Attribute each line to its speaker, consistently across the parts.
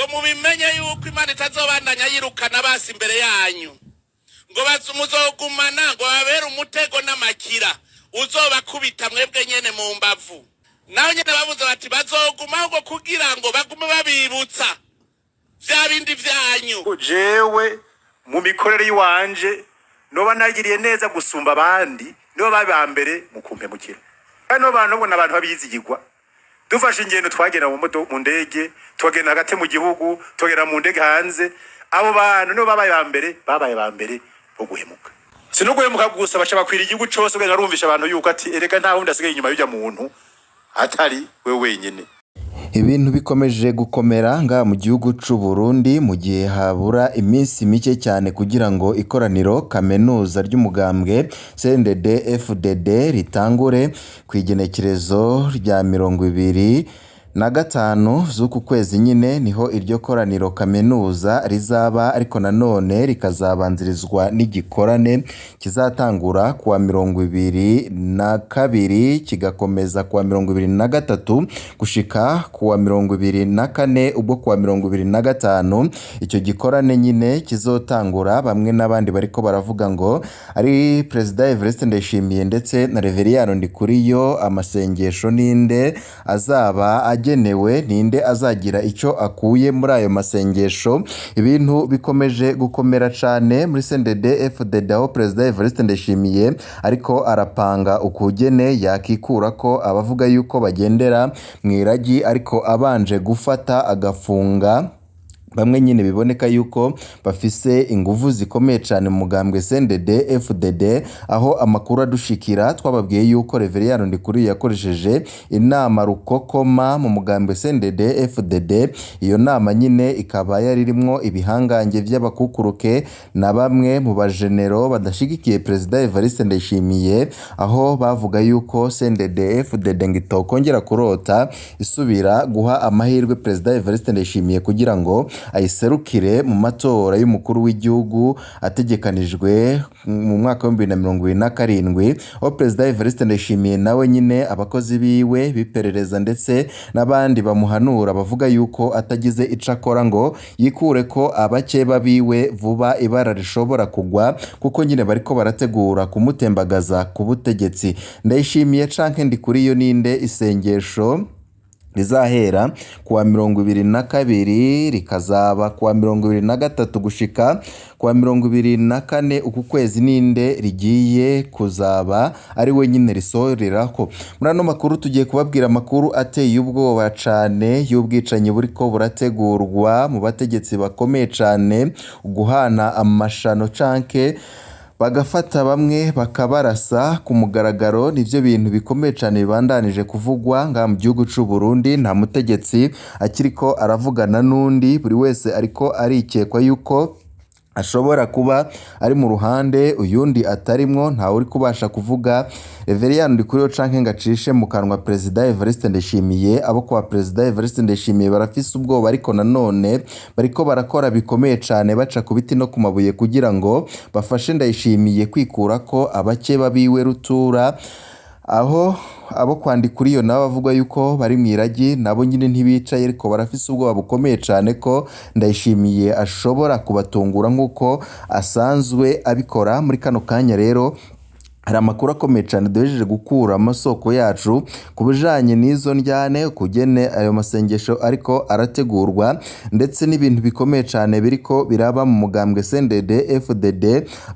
Speaker 1: Ngo mubimenye yuko Imana itazobandanya yirukana basi imbere yanyu, ngo muzogumana, ngo babere umutego n'amakira uzobakubita mwebwe nyene mu mbavu. Naho nyene bavuze bati bazogumaho ngo kugira ngo bagume babibutsa vya bindi vyanyu.
Speaker 2: Jewe mu mikorere y'iwanje noba nagiriye neza gusumba abandi, nibo babi ba mbere mu kumpemukira. Bano bantu ubona abantu babizigirwa. Dufashe ingendo, twagenda mu ndege, tugenda hagati mu gihugu, tugenda mu ndege hanze, abo bantu nibo babaye ba mbere, babaye ba mbere bo guhemuka. Si no guhemuka gusa, baca bakwira igihugu cose, ugenda arumvisha abantu yuko ati erega nta wundi asigaye inyuma y'urya muntu atari we wenyene.
Speaker 3: Ibintu bikomeje gukomera ngaha mu gihugu c'u Burundi, mu gihe habura iminsi mike cyane kugira ngo ikoraniro kaminuza ry'umugambwe CNDD FDD ritangure ku igenekerezo rya 25 z'uku kwezi nyine. Niho iryo koraniro kaminuza rizaba, ariko nanone rikazabanzirizwa n'igikorane kizatangura kuwa 22, kigakomeza kuwa 23 gushika kuwa 24. Ubwo kuwa 25 icyo gikorane nyine kizotangura, bamwe n'abandi bariko baravuga ngo ari Perezida Evariste Ndayishimiye ndetse na Reveriyano Ndikuriyo, amasengesho ninde azaba agenewe, ninde azagira icyo akuye muri ayo masengesho? Ibintu bikomeje gukomera cane muri CNDD FDD, aho Perezida Evariste Ndayishimiye ariko arapanga ukugene yakikura ko abavuga yuko bagendera mu iragi, ariko abanje gufata agafunga bamwe nyine biboneka yuko bafise inguvu zikomeye cyane mu mugambwe CNDD FDD. Aho amakuru adushikira, twababwiye yuko Reveriyano Ndikuriyo yakoresheje inama rukokoma mu mugambwe CNDD FDD. Iyo nama nyine ikaba yari irimwo ibihangange by'abakukuruke na bamwe mu bajenero badashigikiye Perezida Evariste Ndayishimiye, aho bavuga yuko CNDD FDD ngo itokongera kurota isubira guha amahirwe Perezida Evariste Ndayishimiye kugira ngo ayiserukire mu matora y'umukuru w'igihugu ategekanijwe mu mwaka wa 2027. Aho Perezida Evariste Ndayishimiye nawe nyine abakozi biwe b'iperereza ndetse n'abandi bamuhanura bavuga yuko atagize ico akora ngo yikure ko abakeba biwe vuba, ibara rishobora kugwa, kuko nyine bariko barategura kumutembagaza ku butegetsi. Ndayishimiye canke Ndikuriyo, ninde isengesho rizahera kuwa 22, rikazaba kuwa 23 gushika kuwa 24 uku kwezi, ninde rigiye kuzaba ari we nyine risorerako? Muri ano makuru tugiye kubabwira amakuru ateye ubwoba cane y'ubwicanyi buriko burategurwa mu bategetsi bakomeye cane, guhana amashano canke bagafata bamwe bakabarasa ku mugaragaro. Nivyo bintu bikomeye cane bibandanije kuvugwa ngaha mu gihugu c'u Burundi. Nta mutegetsi akiriko aravugana n'undi, buri wese ariko arikekwa yuko ashobora kuba ari mu ruhande uyundi atarimwo. Ntawe uri kubasha kuvuga Reveriyani Ndikuriyo canke ngo acishe mu kanwa Perezida Evariste Ndayishimiye. Abo kwa Perezida Evariste Ndayishimiye barafise ubwoba, ariko nanone bariko barakora bikomeye cane, baca ku biti no ku mabuye kugira ngo bafashe Ndayishimiye kwikurako abakeba biwe rutura. Aho abo kwa Ndikuriyo nabo bavuga yuko bari mu iragi, nabo nyine ntibicaye, ariko barafise ubwoba bukomeye cane ko Ndayishimiye ashobora kubatungura nk'uko asanzwe abikora. Muri kano kanya rero hari amakuru akomeye cyane duhejeje gukura amasoko yacu ku bijanye n'izo ndyane, kugene ayo masengesho ariko arategurwa, ndetse n'ibintu bikomeye cyane biriko biraba mu mugambwe CNDD FDD,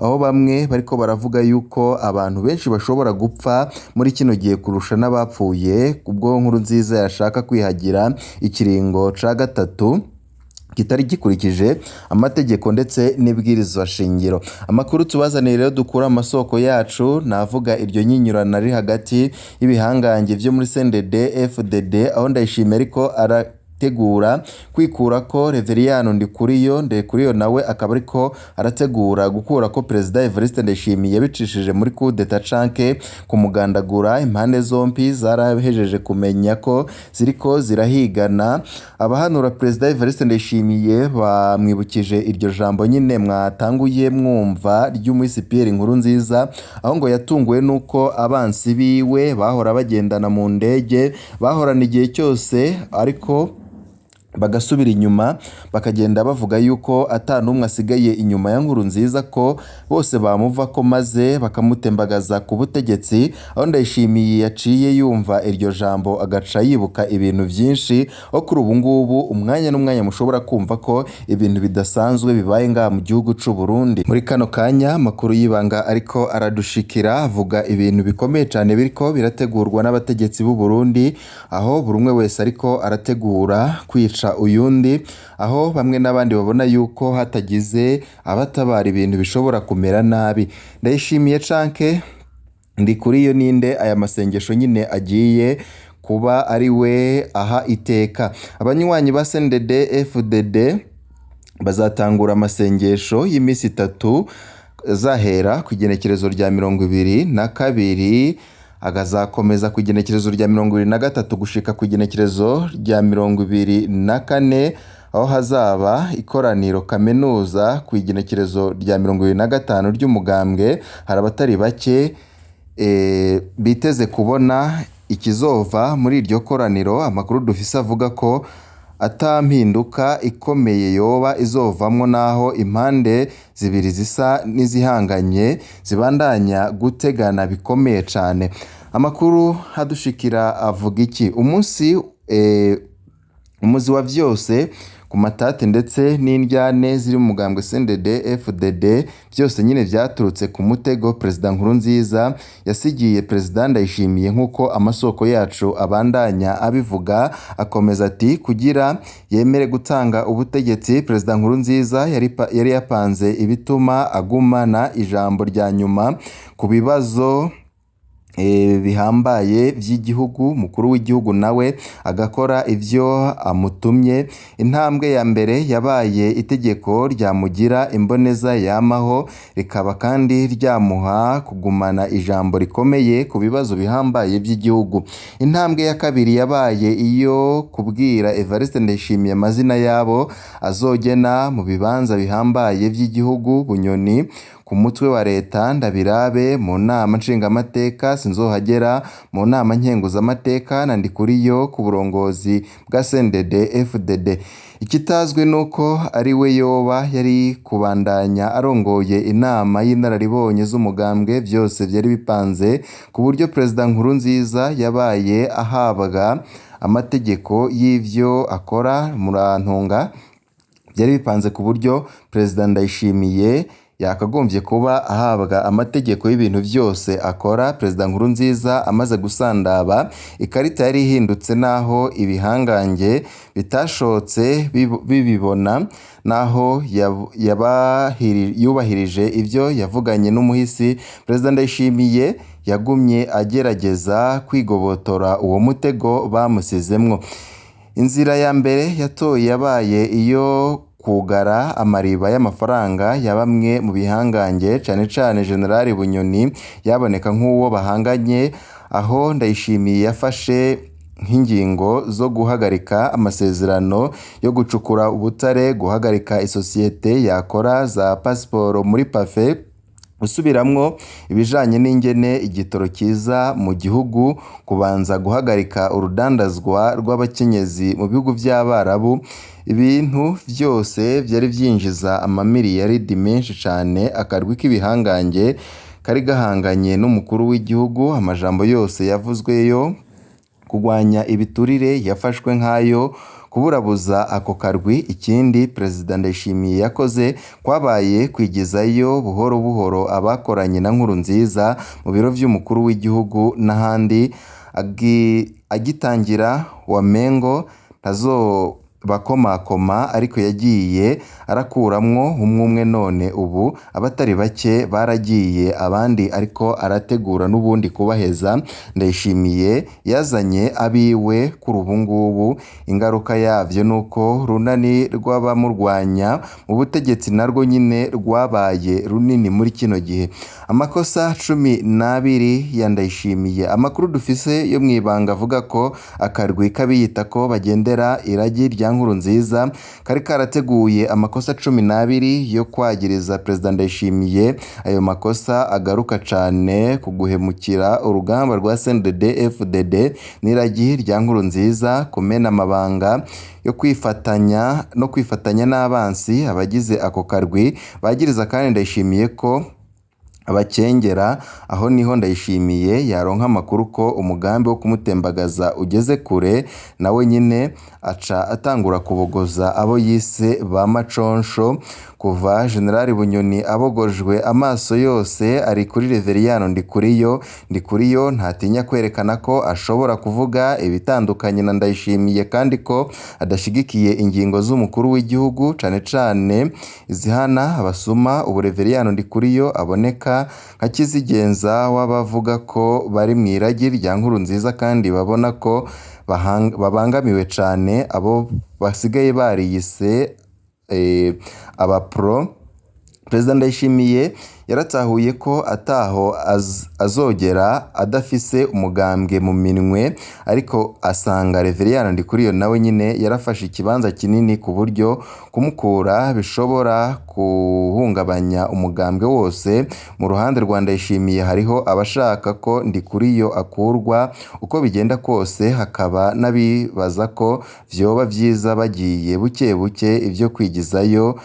Speaker 3: aho bamwe bariko baravuga yuko abantu benshi bashobora gupfa muri kino gihe kurusha n'abapfuye ubwo Nkurunziza yashaka kwihagira ikiringo ca gatatu kitari gikurikije amategeko ndetse n'ibwirizwa shingiro. Amakuru tubazaniye rero dukura amasoko yacu navuga iryo nyinyurana riri hagati y'ibihangange vyo muri CNDD FDD, aho Ndayishimiye ariko arategura kwikura ko Reveriyano Ndikuriyo, Ndikuriyo nawe akaba ariko arategura gukura ko Perezida Evariste Ndayishimiye yabicishije muri coup d'etat canke kumugandagura. Impande zompi zarahejeje kumenya ko ziriko zirahigana. Abahanura Perezida Evariste Ndayishimiye bamwibukije iryo jambo nyine mwatanguye mwumva ry'umuhisi Pierre Nkurunziza, aho ngo yatunguwe nuko abansi biwe bahora bagendana mu ndege, bahorana igihe cyose, ariko Bagasubira inyuma, bakagenda bavuga yuko ata n'umwe asigaye inyuma ya Nkurunziza, ko bose bamuvako maze bakamutembagaza ku butegetsi. Aho Ndayishimiye yaciye yumva iryo jambo agaca yibuka ibintu vyinshi, aho kuri ubu ngubu umwanya n'umwanya mushobora kumva ko ibintu bidasanzwe bibaye ngaha mu gihugu c'u Burundi. Muri kano kanya amakuru y'ibanga ariko aradushikira avuga ibintu bikomeye cane biriko birategurwa n'abategetsi b'u Burundi, aho buri umwe wese ariko arategura kwica uyundi, aho bamwe n'abandi babona yuko hatagize abatabara ibintu bishobora kumera nabi. Ndayishimiye canke Ndikuriyo ninde aya masengesho nyine agiye kuba ari we aha iteka. Abanywanyi ba CNDD FDD bazatangura amasengesho y'imisi itatu azahera ku igenekerezo rya 22, akazakomeza ku igenekerezo rya 23 gushika ku igenekerezo rya 24, aho hazaba ikoraniro kaminuza ku igenekerezo rya 25 ry'umugambwe. Hari abatari bake biteze kubona ikizova muri iryo koraniro. Amakuru dufise avuga ko ata mpinduka ikomeye yoba izovamwo, naho impande zibiri zisa n'izihanganye zibandanya gutegana bikomeye cane. Amakuru adushikira avuga iki? Umunsi umuzi wa vyose ku matate ndetse n'indyane ziri mu mugambwe CNDD FDD, byose nyine vyaturutse ku mutego Perezida Nkurunziza yasigiye Perezida Ndayishimiye, nk'uko amasoko yacu abandanya abivuga. Akomeza ati: kugira yemere gutanga ubutegetsi, Perezida Nkurunziza yari yapanze ibituma agumana ijambo rya nyuma ku bibazo bihambaye vy'igihugu, umukuru w'igihugu nawe agakora ivyo amutumye. Intambwe ya mbere yabaye itegeko ryamugira imboneza yamaho, rikaba kandi ryamuha kugumana ijambo rikomeye ku bibazo bihambaye vy'igihugu. Intambwe ya kabiri yabaye iyo kubwira Evariste Ndayishimiye amazina yabo azogena mu bibanza bihambaye vy'igihugu: Bunyoni ku mutwe wa leta, Ndabirabe mu nama nshingamateka, Sinzohagera mu nama nkenguzamateka na Ndikuriyo ku burongozi bwa CNDD FDD. Ikitazwi nuko ari we yoba yari kubandanya arongoye inama y'inararibonye z'umugambwe. Vyose vyari bipanze ku buryo Perezida Nkurunziza yabaye ahabwa amategeko y'ivyo akora. Murantunga, byari bipanze ku buryo Perezida Ndayishimiye yakagombye kuba ahabwa amategeko y'ibintu vyose akora. Perezida Nkurunziza amaze gusandaba, ikarita yari ihindutse, naho ibihangange bitashotse bibibona, naho yubahirije ivyo yavuganye n'umuhisi. Perezida Ndayishimiye yagumye agerageza kwigobotora uwo mutego bamusizemwo. Inzira ya mbere yatoye yabaye iyo kugara amariba y'amafaranga ya bamwe mu bihangange, cane cane General Bunyoni yaboneka nk'uwo bahanganye, aho Ndayishimiye yafashe nk'ingingo zo guhagarika amasezerano yo gucukura ubutare, guhagarika isosiyete yakora za pasiporo muri pafe, gusubiramwo ibijanye n'ingene igitoro kiza mu gihugu, kubanza guhagarika urudandazwa rw'abakenyezi mu bihugu vy'Abarabu. Ibintu vyose vyari vyinjiza amamiliyaridi menshi cane. Akarwi k'ibihangange kari gahanganye n'umukuru w'igihugu. Amajambo yose yavuzweyo kugwanya ibiturire yafashwe nk'ayo kuburabuza ako karwi. Ikindi Perezida Ndayishimiye yakoze kwabaye kwigizayo buhoro buhoro abakoranye na Nkurunziza mu biro vy'umukuru w'igihugu n'ahandi. Agitangira wamengo ntazobakomakoma, ariko yagiye arakuramwo umwe umwe, none ubu abatari bake baragiye, abandi ariko arategura n'ubundi kubaheza. Ndayishimiye yazanye abiwe kuri ubu ngubu. Ingaruka yavyo nuko runani rw'abamurwanya mu butegetsi narwo nyine rwabaye runini muri kino gihe. Amakosa 12 ya Ndayishimiye. Amakuru dufise yo mw'ibanga avuga ko akarwi k'abiyita ko bagendera iragi rya Nkurunziza kari karateguye amakosa 12 yo kwagiriza Perezida Ndayishimiye. Ayo makosa agaruka cane ku guhemukira urugamba rwa CNDD-FDD n'iragi rya Nkurunziza, kumena amabanga yo kwifatanya no kwifatanya n'abansi. Abagize ako karwi bagiriza kandi Ndayishimiye ko abakengera. Aho niho Ndayishimiye yaronka amakuru ko umugambi wo kumutembagaza ugeze kure, nawe nyine aca atangura kubogoza abo yise ba maconsho. Kuva General Bunyoni abogojwe, amaso yose ari kuri Reveriyano Ndikuriyo. Ndikuriyo ntatinya kwerekana ko ashobora kuvuga ibitandukanye na Ndayishimiye kandi ko adashigikiye ingingo z'umukuru w'igihugu, cane cane izihana abasuma. Ubu Reveriyano Ndikuriyo aboneka nka kizigenza w'abavuga ko bari mw'iragi rya Nkurunziza kandi babona ko babangamiwe cane, abo basigaye bariyise abapro. Perezida Ndayishimiye yaratahuye ko ataho azogera adafise umugambwe mu minwe, ariko asanga Reveriyano Ndikuriyo nawe nyine yarafashe ikibanza kinini ku buryo kumukura bishobora guhungabanya umugambwe wose. Mu ruhande rwa Ndayishimiye hariho abashaka ko Ndikuriyo akurwa uko bigenda kose, hakaba n'abibaza ko vyoba vyiza bagiye buke buke, ivyo kwigizayo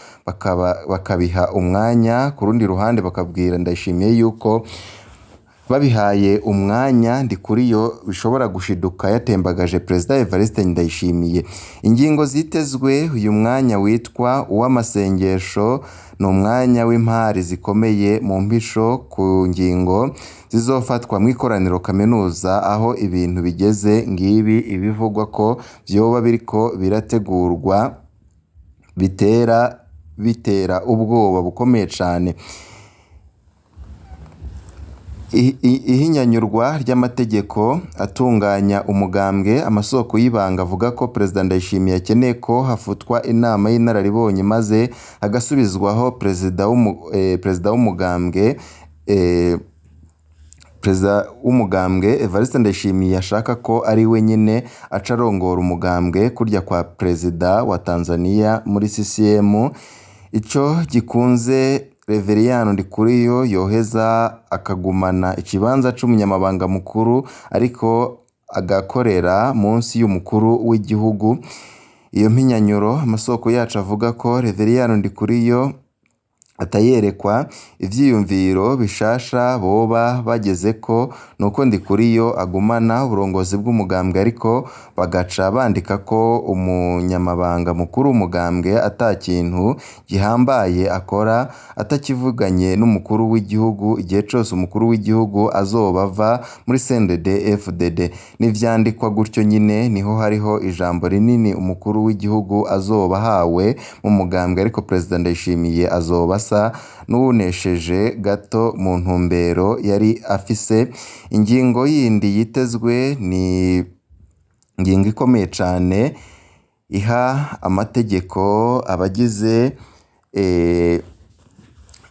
Speaker 3: bakabiha umwanya. Ku rundi ruhande bakabwira Ndayishimiye yuko babihaye umwanya Ndikuriyo bishobora gushiduka yatembagaje Perezida Evariste Ndayishimiye. Ingingo zitezwe uyu mwanya witwa uw'amasengesho ni umwanya w'impari zikomeye mu mpisho ku ngingo zizofatwa mw'ikoraniro kaminuza. Aho ibintu bigeze ngibi ibivugwa ko vyoba biriko birategurwa bitera ubwoba bukomeye cane. Ihinyanyurwa ry'amategeko atunganya umugambwe. Amasoko y'ibanga avuga ko Perezida Ndayishimiye akeneye ko hafutwa inama y'inararibonye maze hagasubizwaho perezida w'umugambwe. Perezida w'umugambwe Evariste Ndayishimiye ashaka ko ari we nyene aca arongora umugambwe kurya kwa perezida wa Tanzania muri CCM. Ico gikunze Reveriyano Ndikuriyo yoheza akagumana ikibanza c'umunyamabanga mukuru ariko agakorera munsi y'umukuru w'igihugu. Iyo mpinyanyuro amasoko yacu avuga ko Reveriyano Ndikuriyo atayerekwa. Ivyiyumviro bishasha boba bagezeko nuko Ndikuriyo agumana uburongozi bw'umugambwe, ariko bagaca bandika ko umunyamabanga mukuru w'umugambwe ata kintu gihambaye akora atakivuganye n'umukuru w'igihugu igihe cose umukuru w'igihugu azoba ava muri CNDD-FDD. N'ivyandikwa gutyo nyine niho hariho ijambo rinini umukuru w'igihugu azoba ahawe mu mugambwe, ariko Perezida Ndayishimiye azoba asa n'uwunesheje gato mu ntumbero yari afise. Ingingo yindi yitezwe ni ingingo ikomeye cane iha amategeko abagize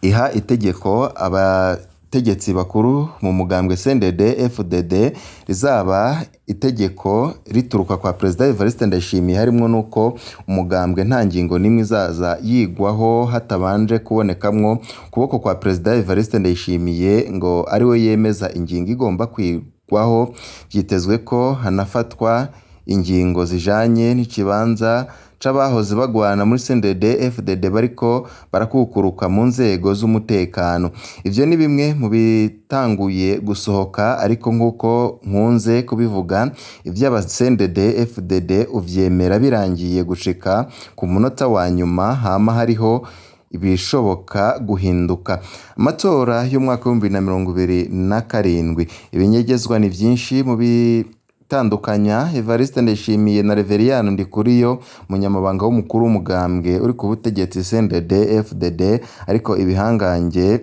Speaker 3: iha itegeko abategetsi bakuru mu mugambwe CNDD-FDD, rizaba itegeko rituruka kwa Perezida Evariste Ndayishimiye, harimwo nuko umugambwe nta ngingo n'imwe izaza yigwaho hatabanje kubonekamwo ukuboko kwa Perezida Evariste Ndayishimiye ngo ariwe yemeza ingingo igomba kwigwaho. Vyitezwe ko hanafatwa ingingo zijanye n'ikibanza c'abahoze bagwana muri CNDD-FDD bariko barakukuruka mu nzego z'umutekano. Ivyo ni bimwe mu bitanguye gusohoka, ariko nk'uko nkunze kubivuga, ivy'aba CNDD-FDD uvyemera birangiye gushika ku munota wa nyuma, hama hariho ibishoboka guhinduka. Amatora y'umwaka w'2027, ibinyegezwa ni vyinshi mu bitandukanya Evariste Ndayishimiye na Reveriyano Ndikuriyo, umunyamabanga w'umukuru w'umugambwe uri ku butegetsi CNDD-FDD, ariko ibihangange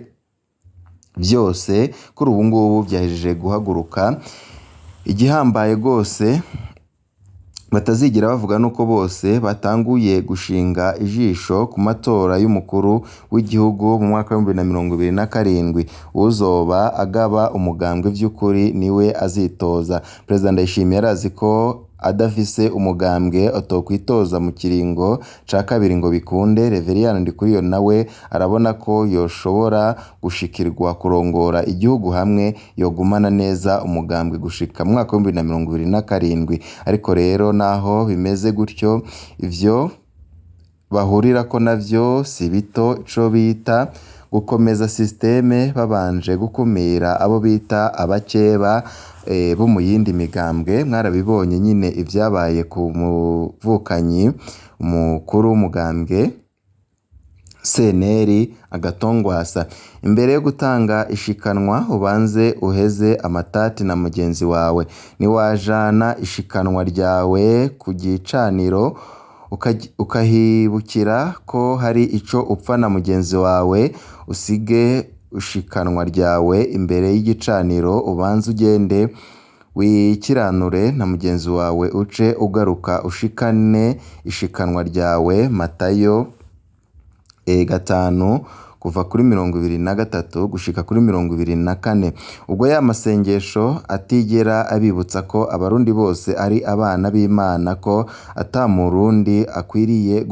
Speaker 3: vyose kuri ubu ngubu vyahejeje guhaguruka. Igihambaye rwose batazigera bavuga nuko bose batanguye gushinga ijisho ku matora y'umukuru w'igihugu mu mwaka w'2027. Uwuzoba agaba umugambwe vy'ukuri niwe azitoza. Perezida Ndayishimiye arazi ko adafise umugambwe atokwitoza mu kiringo ca kabiri ngo bikunde. Reveriyani Ndikuriyo nawe arabona ko yoshobora gushikirwa kurongora igihugu hamwe yogumana neza umugambwe gushika mu mwaka w'2027. Ariko rero naho bimeze gutyo, ivyo bahurirako navyo si bito, ico bita gukomeza systeme babanje gukumira abo bita abakeba bo mu yindi migambwe. Mwarabibonye nyine ivyabaye ku muvukanyi umukuru w'umugambwe CNL Agatongwasa. Imbere yo gutanga ishikanwa ubanze uheze amatati na mugenzi wawe, niwajana ishikanwa ryawe ku gicaniro ukahibukira ko hari ico upfa na mugenzi wawe, usige ishikanwa ryawe imbere y'igicaniro, ubanze ugende wikiranure na mugenzi wawe, uce ugaruka ushikane ishikanwa ryawe. Matayo 5 kuva kuri 23 gushika kuri 24. Ubwo ya masengesho atigera abibutsa ko abarundi bose ari abana b'Imana, ko ata murundi akwiriye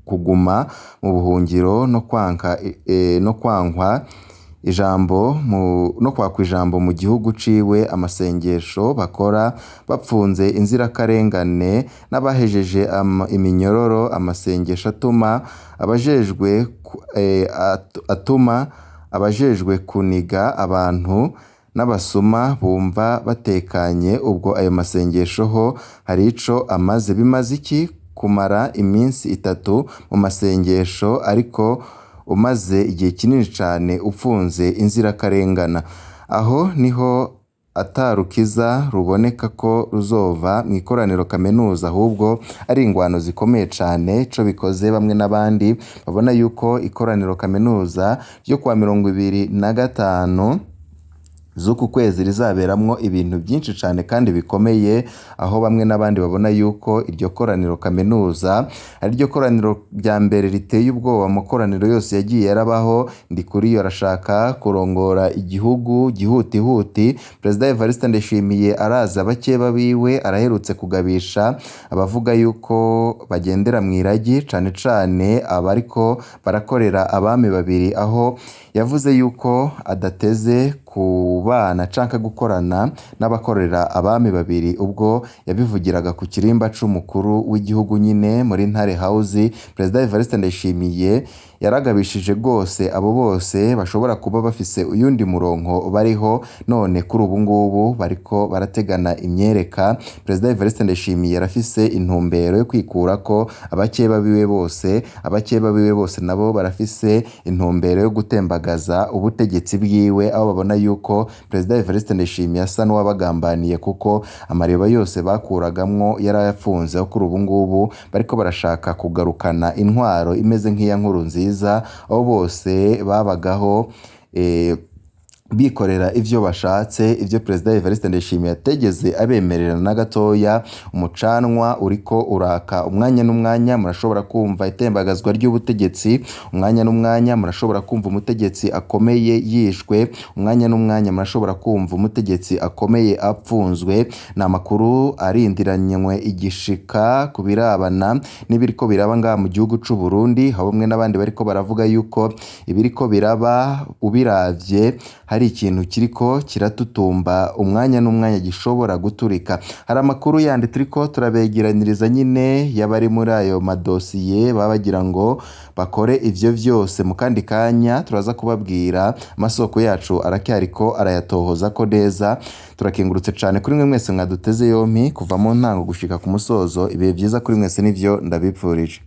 Speaker 3: kuguma mu buhungiro no kwanka no kwankwa ijambo no kwakwa ijambo mu gihugu ciwe. Amasengesho bakora bapfunze inzirakarengane n'abahejeje iminyororo, amasengesho atuma abajejwe atuma abajejwe kuniga abantu n'abasuma bumva batekanye. Ubwo ayo masengesho ho hari ico amaze? Bimaze iki kumara iminsi itatu mu masengesho ariko umaze igihe kinini cane upfunze inzirakarengana? Aho niho atarukiza ruboneka ko ruzova mu ikoraniro kaminuza, ahubwo ari ingwano zikomeye cane. Ico bikoze, bamwe n'abandi babona yuko ikoraniro kaminuza ryo kuwa 25 z'uku kwezi rizaberamwo ibintu byinshi cane kandi bikomeye, aho bamwe n'abandi babona yuko iryo koraniro kaminuza ari ryo koraniro rya mbere riteye ubwoba mu makoraniro yose yagiye yarabaho. Ndikuriyo arashaka kurongora igihugu gihutihuti. Perezida Evariste Ndayishimiye araza abakeba biwe, araherutse kugabisha abavuga yuko bagendera mu iragi, cane cane abariko barakorera abami babiri, aho yavuze yuko adateze kubana canke gukorana n'abakorera abami babiri, ubwo yabivugiraga ku kirimba c'umukuru w'igihugu nyine muri Ntare House. Perezida Evariste Ndayishimiye yaragabishije rwose abo bose bashobora kuba bafise uyundi murongo bariho, none kuri ubu ngubu bariko barategana imyereka. Perezida Evariste Ndayishimiye arafise intumbero yo kwikurako abakeba biwe bose, abakeba biwe bose nabo barafise intumbero yo gutembagaza ubutegetsi bwiwe, aho babona yuko Perezida Evariste Ndayishimiye asa n'uwabagambaniye, kuko amareba yose bakuragamwo yarayafunze, aho kuri ubu ngubu bariko barashaka kugarukana intwaro imeze nk'iya Nkurunziza, aho bose babagaho bikorera ivyo bashatse, ivyo Perezida Evariste Ndayishimiye ategeze abemerera na gatoya. Umucanwa uriko uraka umwanya n'umwanya, murashobora kumva itembagazwa ry'ubutegetsi umwanya n'umwanya, murashobora kumva umutegetsi akomeye yishwe umwanya n'umwanya, murashobora kumva umutegetsi akomeye apfunzwe. Ni amakuru arindiranywe igishika ku birabana n'ibiriko biraba ngaha mu gihugu c'u Burundi, aho bamwe n'abandi bariko baravuga yuko ibiriko biraba ubiravye hari ikintu kiriko kiratutumba umwanya n'umwanya gishobora guturika. Hari amakuru yandi turiko turabegeraniriza nyine y'abari muri ayo madosiye baba bagira ngo bakore ivyo vyose. Mu kandi kanya turaza kubabwira, amasoko yacu aracyariko arayatohoza ko neza. Turakengurutse cane kuri mwe mwese mwaduteze yompi kuva mu ntango gushika ku musozo. Ibihe vyiza kuri mwese nivyo ndabipfurije.